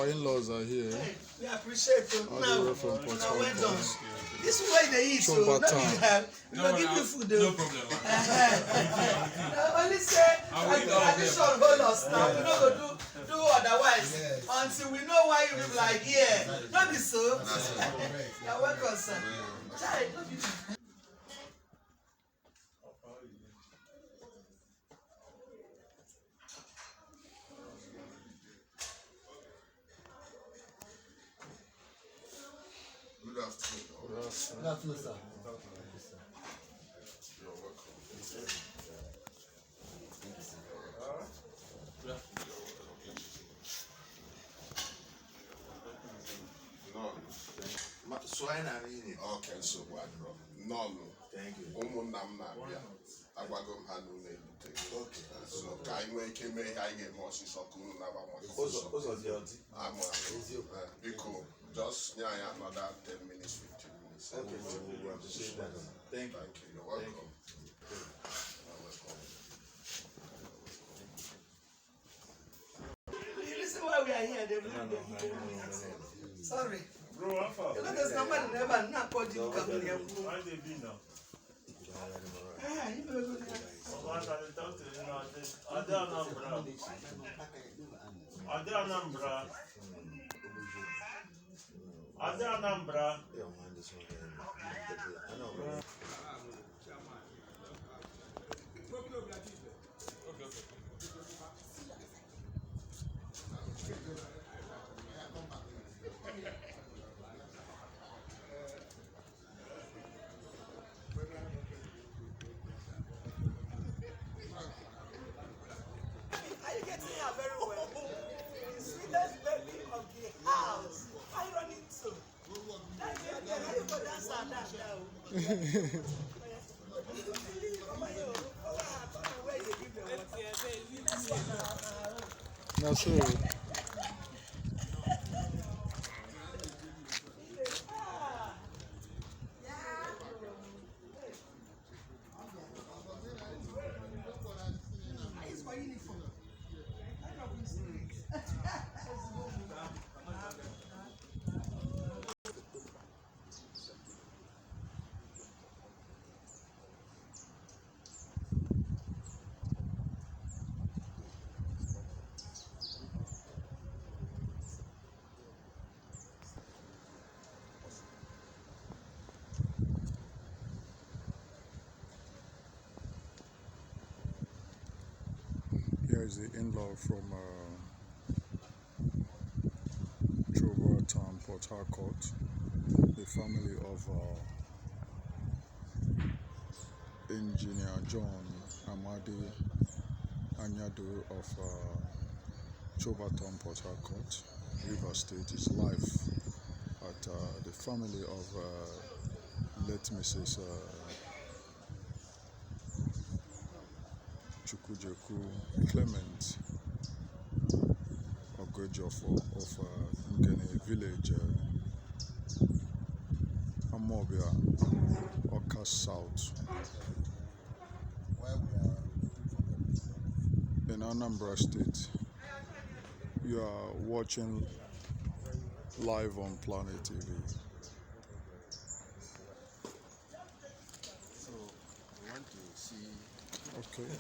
Our in-laws are here. We appreciate it. Now, from well done. This is why they eat, so not you have. No, give you food. No problem. Only say, tradition hold us now. We don't go do otherwise until we know why you live like here. Not be so. You're welcome, sir. Child, don't be. Good afternoon. Good afternoon, sir. You're welcome. No. So I know. Okay, so what? No. Thank you. Agwago m ha n'ụlọ Okay. so ka anyị nwee ike mee ihe anyị ga-eme ọsịsọ ka unu naba Ụzọ dị ọdị. ama biko just nye anyị another 10 minutes 15 minutes. Okay, so we appreciate that. Thank you. You're welcome. Listen why we are here. Sorry. Bro, I'm far. You know there's nobody never not called you come here. Why they be now? You better go there. Once I talk to you know, are they Anambra? Are they Anambra? Are they Anambra? No, sir. Here is the in-law from Joburg Town, Port Harcourt, the family of Engineer John Amadi Anyado of Joburg Town, Port Harcourt, River State, is live at the family of late Mrs. Clement Oguejiofor of Ngene village, Amobia, Oka South, in Anambra State. You are watching live on Planet TV. So we want to see. Okay.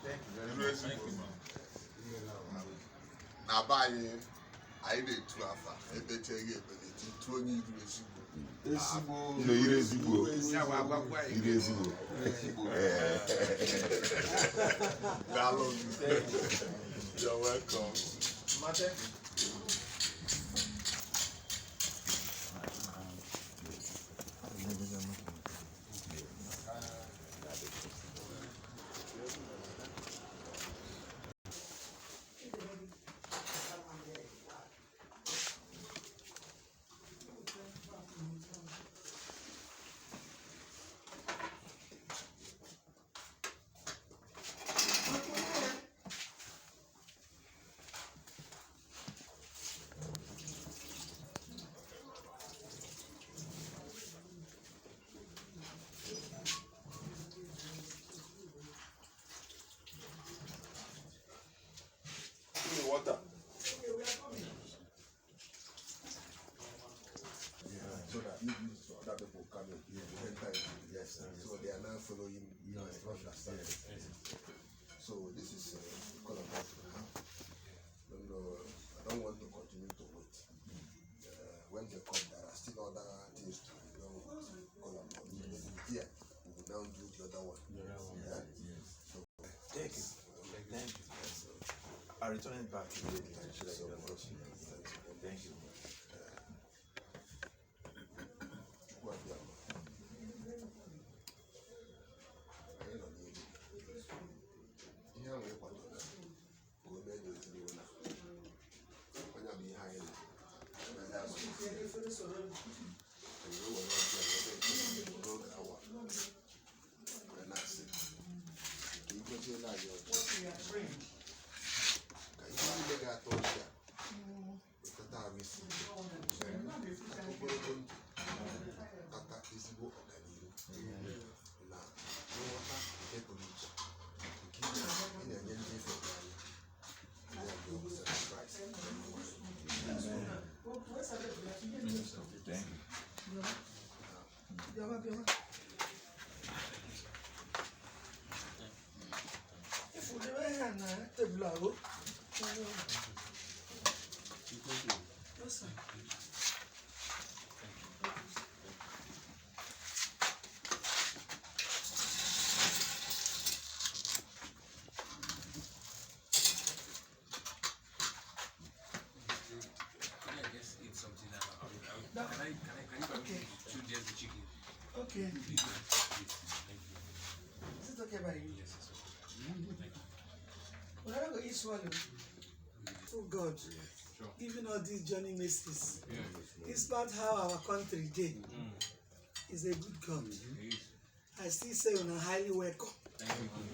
Thank you very Iru much. ezigbo. Na be anyị na-etu afa ebecheghị ebeleti tu onye iru ezigbo. No, ire ezigbo. Ire ezigbo. Daalụ. You're welcome. Mate. Water. So that if other people come in, you enter it. Yes. So they are now following your instructions. So this is call about I don't want to continue to wait. When they come, there are still other things to be done. Call about here. We will now do the other one. Yeah. So Thank you. Thank you. I'll return it back to you. Thank you. Okay. Is it okay by you? Yes, it's okay. We're not going to eat swallow. Oh God. Sure. Even all these Johnny Macy's. It's about how our country did. Is a good God. I still say on a highly welcome.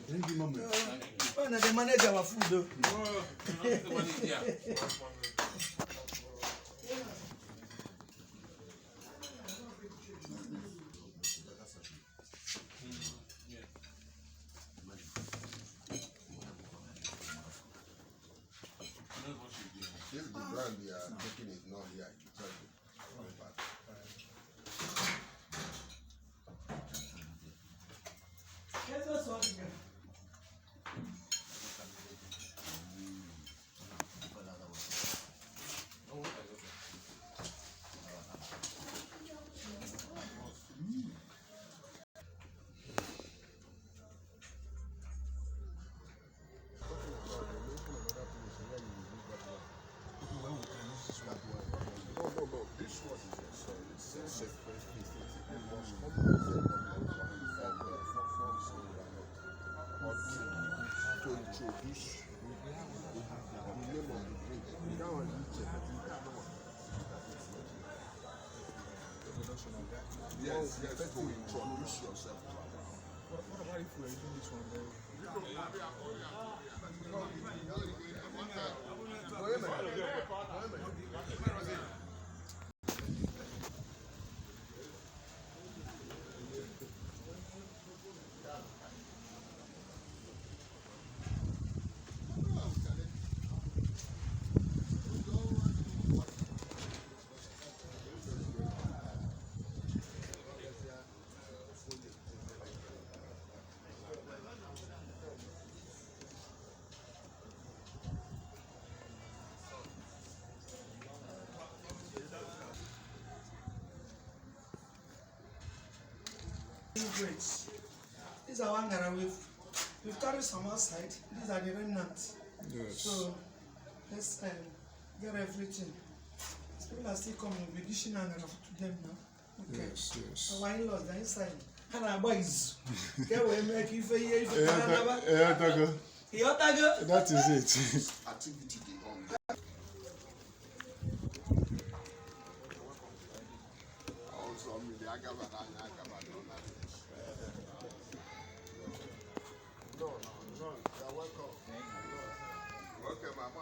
thank you, Mama. Oh, now they manage our food though. If the brand they are taking is not here, it's not bad. This one is a separate piece. You must come to introduce the name of the drink. That one you check. Yes, yes, to introduce yourself. What about if we're using this one there? crates. These are one that we've carried some outside. These are the remnants. Yes. So let's get everything. People are still coming. We'll be dishing out to them now. Okay. Yes, yes. Our in-laws, they're inside. And boys. Get away, make you feel That is it. Activity dey on. Also, the Agaba and Agaba no, you're welcome. Welcome, I'm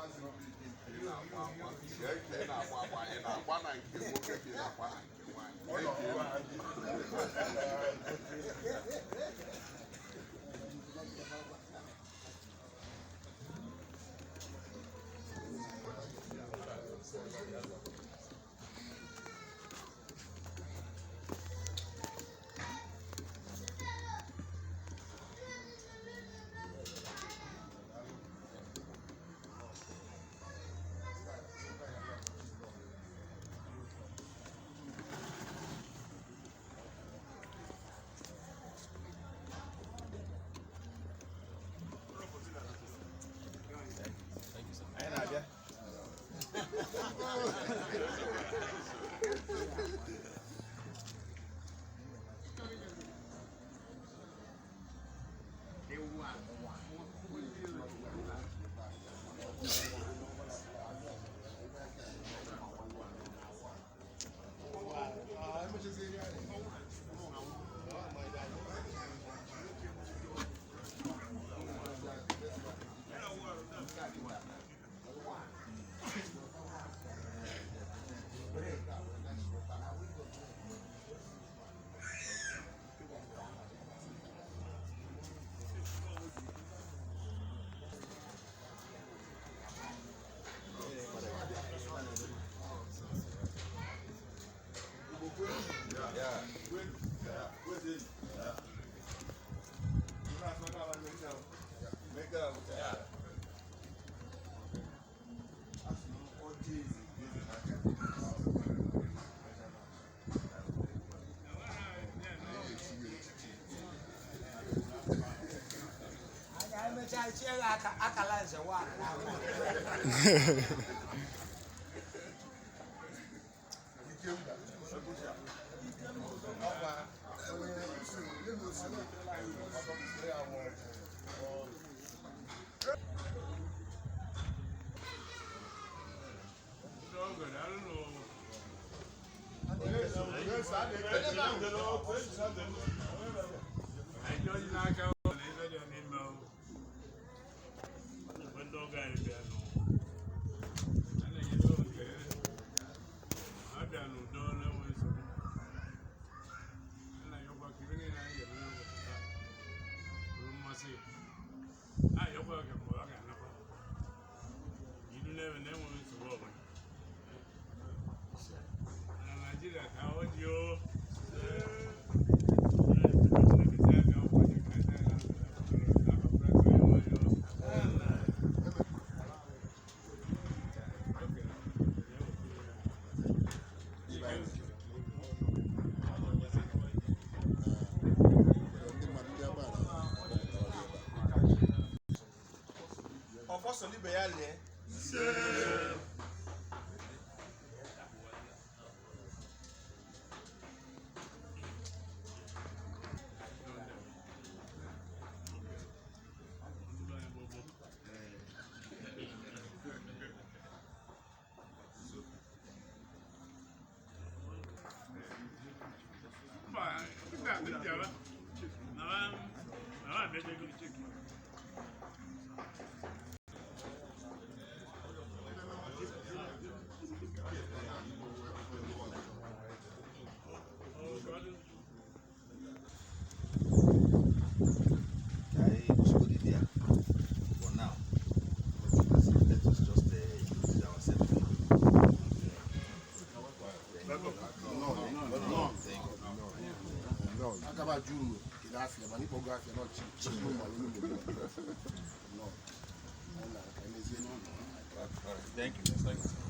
Thank you. Thank you.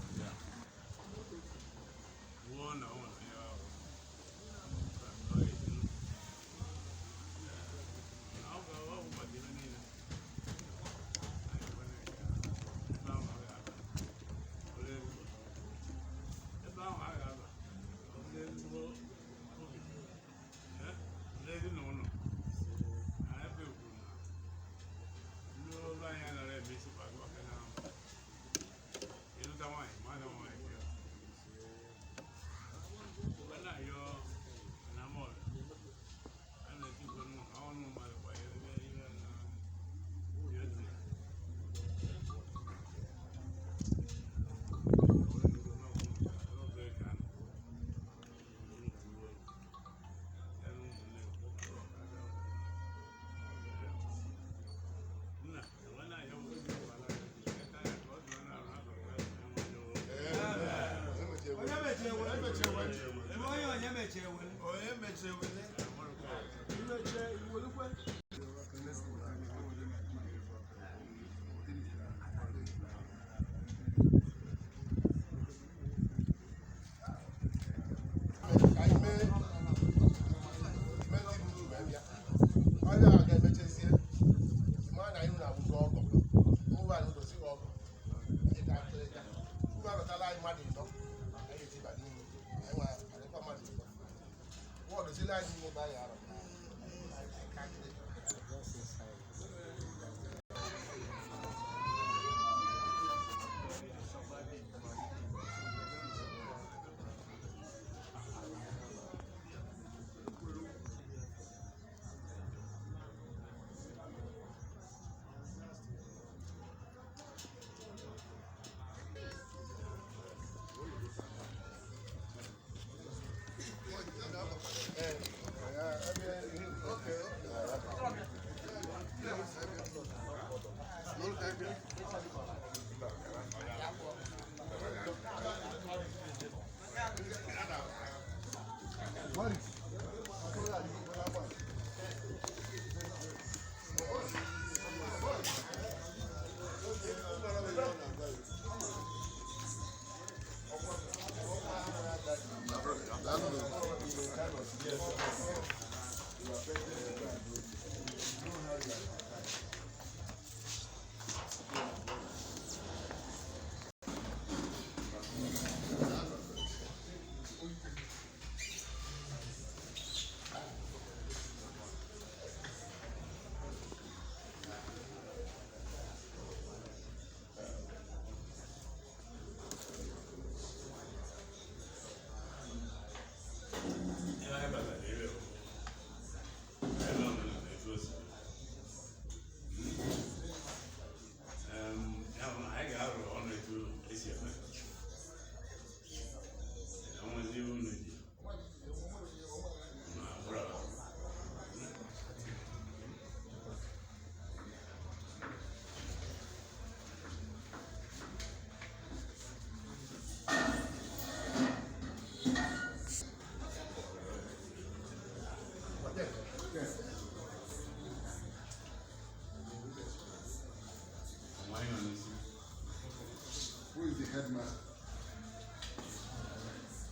Who is the headmaster?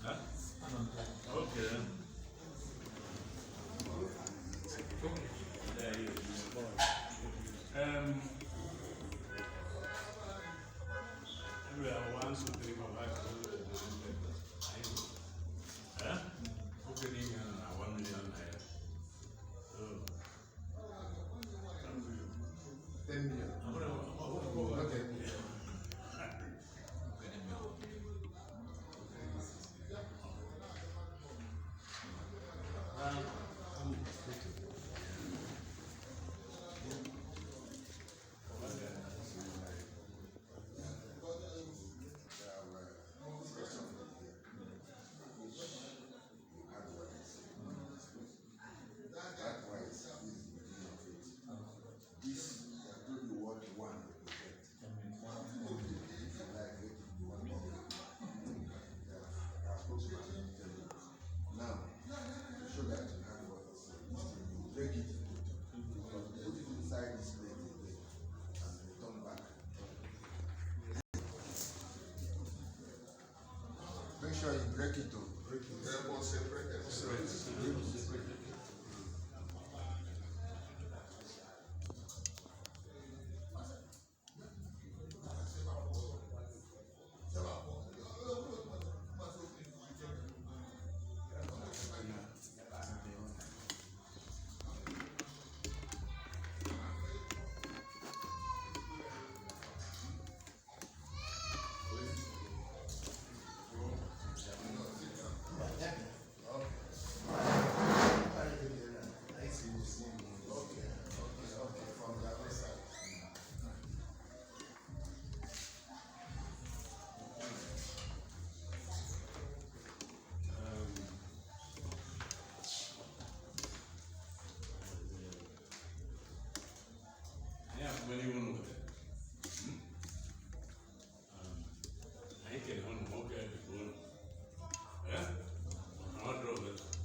Huh? Okay. There he is. Everyone 1, 2, 3, 4, 5, 6, 7, 8, 9. Huh? Opening 1 million naira. So, 10 million. okay. Make sure you break it too. I can on the mocha. Yeah? I'll draw it.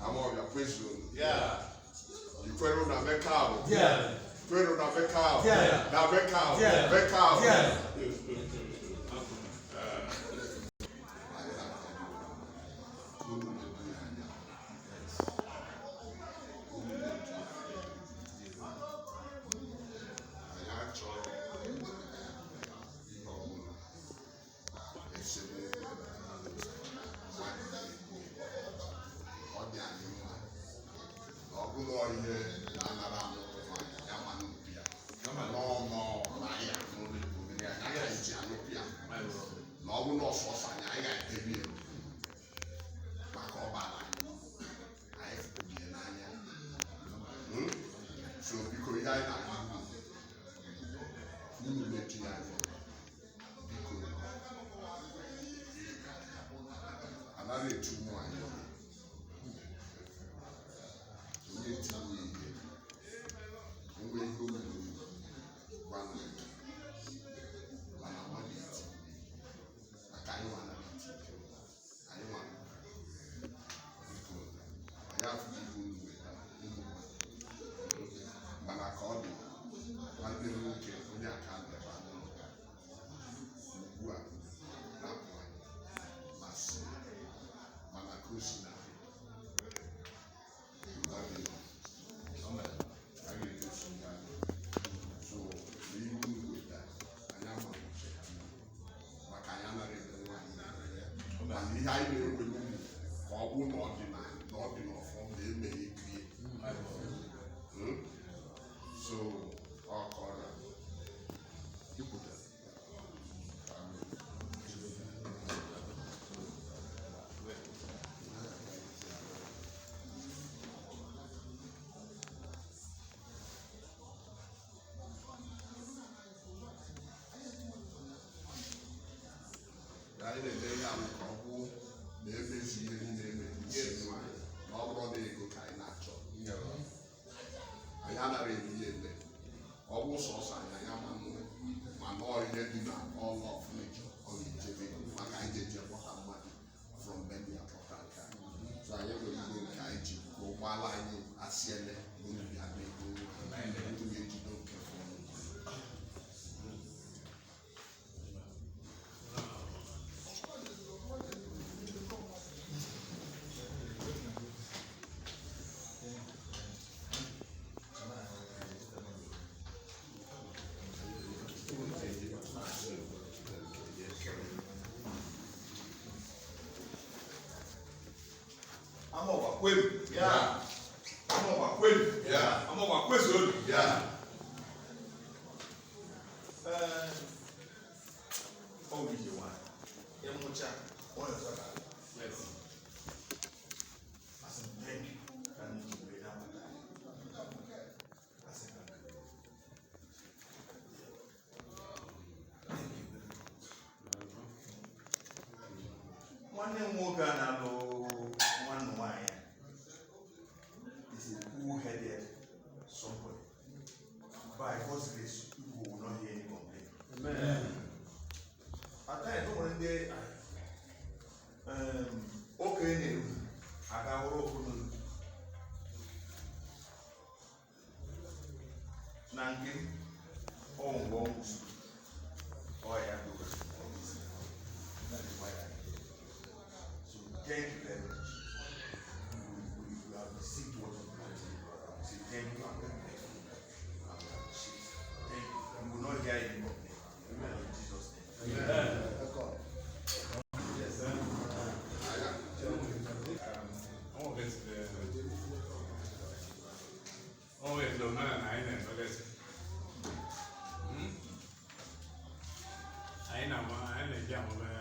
I'm on your question. Yeah. You put on a becow. Yeah. Put on a becow. Yeah. Now becow. Yeah. Becow. Yeah. So because I another 2 more. So, I'm over Quim. Yeah. I'm over Quim. yeah. I'm over Quim. Yeah. Oguejiofor. Emucha. What is that? Yes. I said, thank you. Can you bring that back? I said, thank you. One name woke up one wine is a cool-headed somebody. By God's grace, people will not hear any complaint. Amen. At times, one day, okay, I got open. Nankin, oh, woes. Oh, yeah, that is why I. So, thank you very much. We have received what we want. Say thank you and thank you. Thank you. We will not hear any complaint. Amen. In Jesus' name. Amen. Yes, sir. Always the man I know, but that's I know, I know,